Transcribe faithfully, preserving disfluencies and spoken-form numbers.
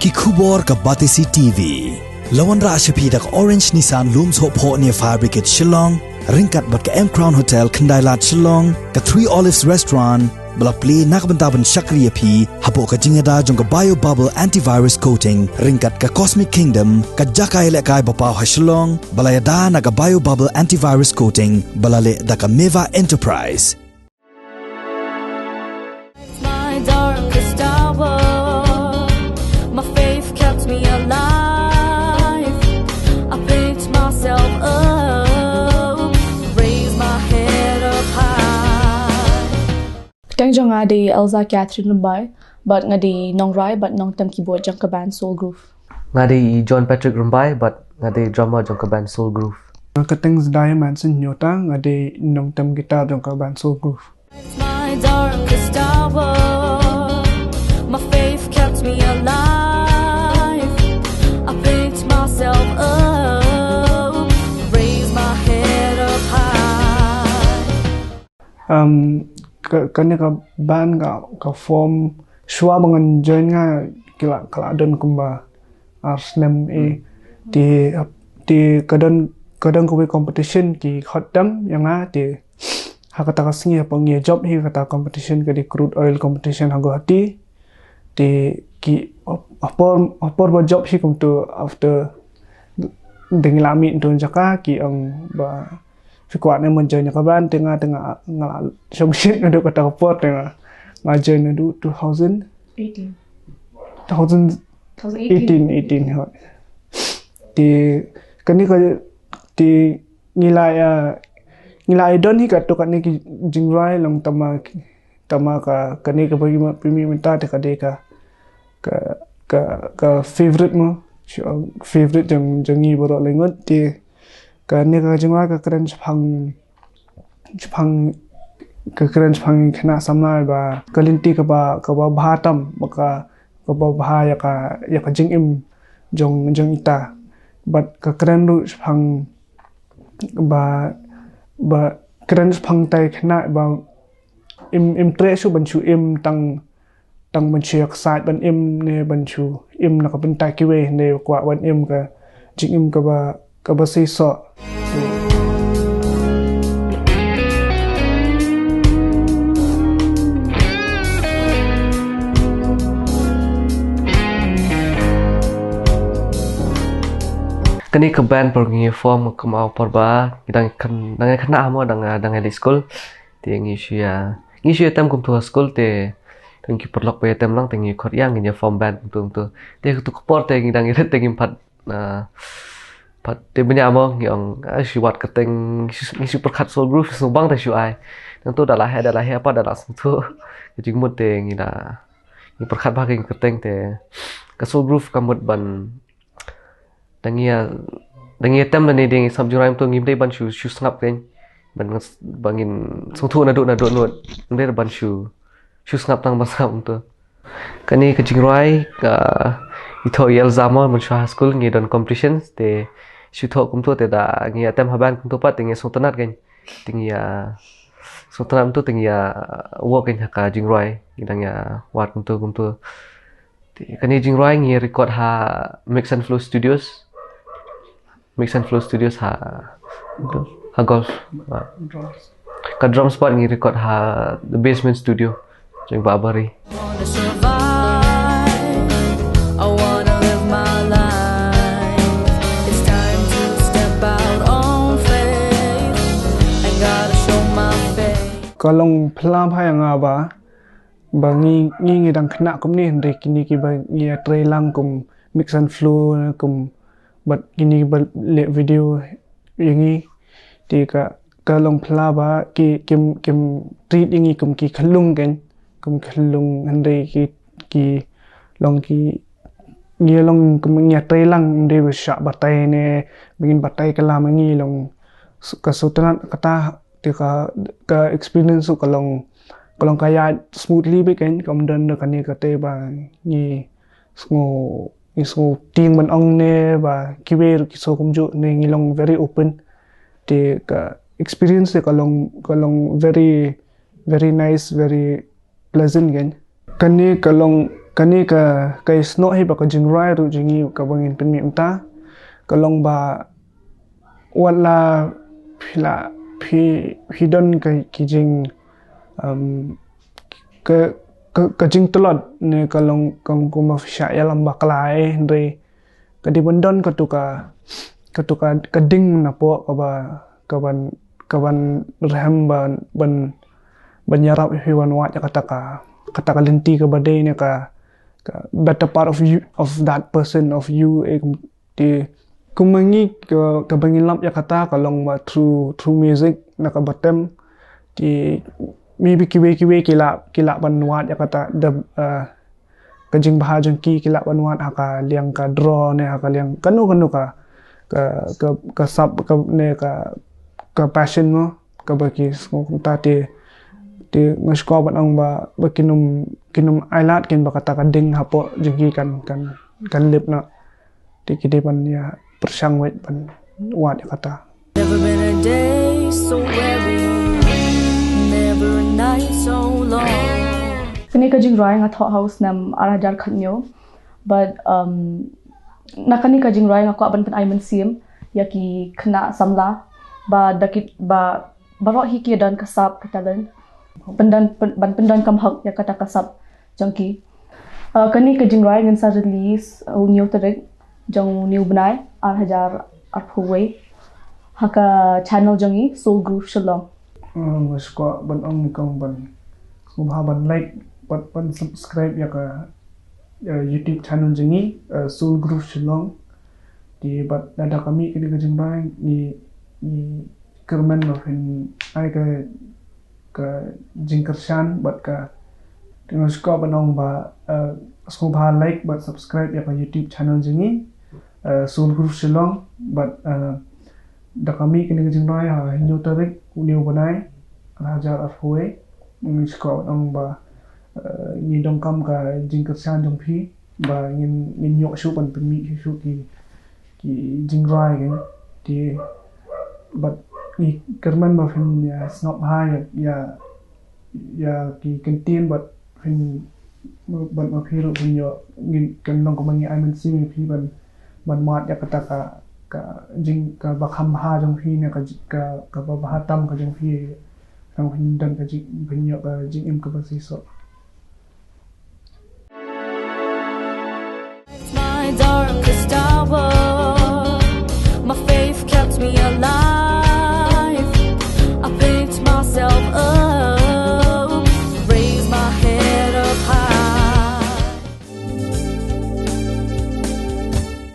Ki khubor ka Batesi T V. La wanrah sha phi da ka Orange Nissan Lumsohphoh near Fire Brigade Shillong, ryngkat bad ka M Crown Hotel Khyndailad Shillong, ka Three Olives Restaurant, ba la plie na ka bynta ban shakri ïa phi hapoh ka jingïada jong ka Bio Bubble Antivirus Coating, ryngkat ka Cosmic Kingdom, ka jaka ïalehkai ba paw ha Shillong, ba la ïada na ka Bio Bubble Antivirus Coating, ba la leh da ka Meva Enterprise. My darkest hour, my faith kept me alive. I picked myself up, raised my head up high. Kyrteng jong nga dei Elza Catherine Rymbai, bad nga dei nongrwai bad nongtem keyboard jong ka band Soul Groove. Nga dei John Patrick Rymbai, bad nga dei drummer jong ka band Soul Groove. Nga kyrteng Zedai Manson Nyota, nga dei nongtem guitar jong ka band Soul Groove. My darkest hour, my faith kept me alive. I picked myself up, raised my head up high. Um, ka, kane ka band ka, ka form shuwa ba ngan join nga ki la, ka la don kumba ar snem eh. Te, te ka don, ka don kawei competition ki khot tam ïa nga te ha kata ka sngi ha pang ïa job hi kata competition ka dei crude oil competition ha Guwahati. Te ki hapor, hapor ba job hi kumtu after dang la mih tu jaka ki ong ba phi kwah ne ban join ka band te nga te nga nga la shong shit naduh kata ka por te nga nga join naduh two thousand eighteen. two thousand eighteen eighteen hoi. Te kane ka te ngi la ïa ngi la ïa don hi ka to kane ki jingrwai long tama tama ka kane ka bagi ma pimi mynta te ka dei ka ka ka ka favorite mo favorite jong jong ngi baroh lyngngoh te kane ka jingrwai ka kren shaphang shaphang ka kren shaphang khynnah samla ba ka lynti kaba kaba bha tam ba ka kaba bha ïa ka ïa ka jingim jong jong ita bad ka kren ruh shaphang ba ba kren shaphang tai khynnah ba im im treh shuh ban shu im tang tang ban shu ïaksaid ban im ne ban shu im na ka bynta kiwei ne kwah ban im ka jingim kaba kaba seisoh. Kane ka band por ngi form ka ma por ba ngi dang kan dang kan na mo dang dang di school. Te ngi shu ïa ngi shu ïa tem kumtu ha school te tang ki paralok ba ïa tem lang te ngi khot ïa ngi ïa form band kumtu kumtu. Te kumtu ka por te ngi dang ïa te ngi pat na pat te bnya mo ngi ong ai shu wat kyrteng ngi shu pyrkhat Soul Groove shu bang te shu ai. Nang tu da la he da la he apa da la sngewthuh. Ka jingmut te ngi da ngi pyrkhat ba ka kyrteng te ka Soul Groove ka mut ban dang ïa dang ïa tem lane dang ïa sngap jingrwai kumtu ngim dei ban shu shu sngap kein ban ban ngin sngewthuh naduh naduh nud ngim dei ban shu shu sngap tang ban sngap kumtu. Kane ka jingrwai ka ithuh ïa Elza mo ban shu ha school ngi don competition te shu thoh kumtu te da ngi ïa tem ha band kumtu pat te ngi ïa sngewtynnat kein te ngi ïa sngewtynnat kumtu te ngi ïa work kein ha ka jingrwai ngi dang ïa wad kumtu kumtu. Te kane jingrwai ngi record ha Mix and Flow Studios. Mix and Flow Studios ha ha Golf. Ka drums part ngi record ha The Basement Studio jong Babari. Wanna survive. I wanna live my life. It's time to step out on faith. I gotta show my face. Ka long phla bha ïa nga ba ba ngi ngi ngi dang khynnah kumne hynrei kine kiba ngi ïa trei lang kum Mix and Flow kum bad kine kiba leh video ïa ngi te ka ka long phla ba ki kim kim treat ïa ngi kum ki khyllung kein kum khyllung hynrei ki ki long ki ngi long kum ngi ïa trei lang hynrei ba shah batai ne ba ngin batai ka lam ïa ngi long ka sngewtynnat kata te ka ka experience ka long ka long ka ïaid smoothly beit kein kam don da kane kata ba ngi sngew ngi sngew tieng ban ong ne ba kiwei ruh ki sngew kumjuh ne ngi long very open te ka experience te ka long ka long very very nice very pleasant kein. Kane ka long kane ka, ka isnoh hi ba ka jingrwai ruh jong ngi kaba ngin pynmih mynta ka long ba wat la phi la phi, phi don ka ki jing, um, ka, ka, ka jingtlot ne ka long ka kumba phi shah ïalam bakla, hynrei ka dei ban don katu ka, katu ka, ka ding napoh kaba, kaban, kaban rhem ban, ban, ban ïarap ïa phi ban wad ïa kata ka, kata ka lynti kaba dei ne ka, ka better part of you, of that person, of you, eh, te kumba ngi ka, kaba ngi lap ïa kata ka long ba through, through music na kaba tem. Te maybe kiwei kiwei ki lah, ki lah ban wad ïa kata da, uh, ka jingbha jong ki, ki lah ban wad ha ka liang ka draw ne ha ka liang kano kano ka, ka, ka, ka sap ka ne ka, ka passion mo kaba ki sngewkynta. Te, te nga sngewkmen ban ong ba, ba kin ym, kin ym ailad kin ba kata ka ding hapoh jong ki kan, kan, kan lip noh. Te ki dei ban ïa pyrshang wei ban wad ïa kata. Never been a day so weary, never a night so long. Kane ka jingrwai nga thoh ha u snem ar hajar khathynñiew. But, um, na kane ka jingrwai nga kwah ban pynai mynsiem ïa ki khynnah samla ba da ki, ba baroh hi ki don ka sap ka talent. Pyndon, pyn-, ban pyndon kam hok ïa kata ka sap jong ki. Uh, kane ka jingrwai ngin sa release, uh, u hynñiew tarik jong une u bnai ar hajar arphew wei ha ka channel jong ngi, Soul Groove Shillong. Uh, nga sngewbha ban ong ïa kong ban, sngewbha ban like bad ban subscribe ïa ka, uh, YouTube channel jong ngi, uh, Soul Groove Shillong. Te bad lada ka mih kane ka jingrwai ngi, ngi kyrmen ba phin ai ka, ka jingkyrshan bad ka, te nga sngewbha ban ong ba, eh, sngewbha like bad subscribe ïa ka YouTube channel jong ngi, eh, Soul Groove Shillong. Bad, eh, da ka mih kane ka jingrwai ha hynñiew tarik une u bnai ar hajar arphew wei, nga sngewbha ban ong ba, eh, ngi donkam ka jingkyrshan jong phi ba ngin, ngin ïoh shuh ban pynmih shuh shuh ki, ki jingrwai kan. Te bad ngi kyrmen ba phin ïa sngap bha ïa, ïa, ïa ki kyntien bad phin, bad ma phi ruh phin ïoh, ngin, kan long kumba ngi ai mynsiem ïa phi ban, ban wad ïa kata ka, ka jing, kaba kham bha jong phi ne ka ji-, ka, kaba bha tam ka jong phi. Kan phin don ka jing, phin ïoh ka jingim kaba shisha. My darkest hour, my faith kept me alive. I picked myself up.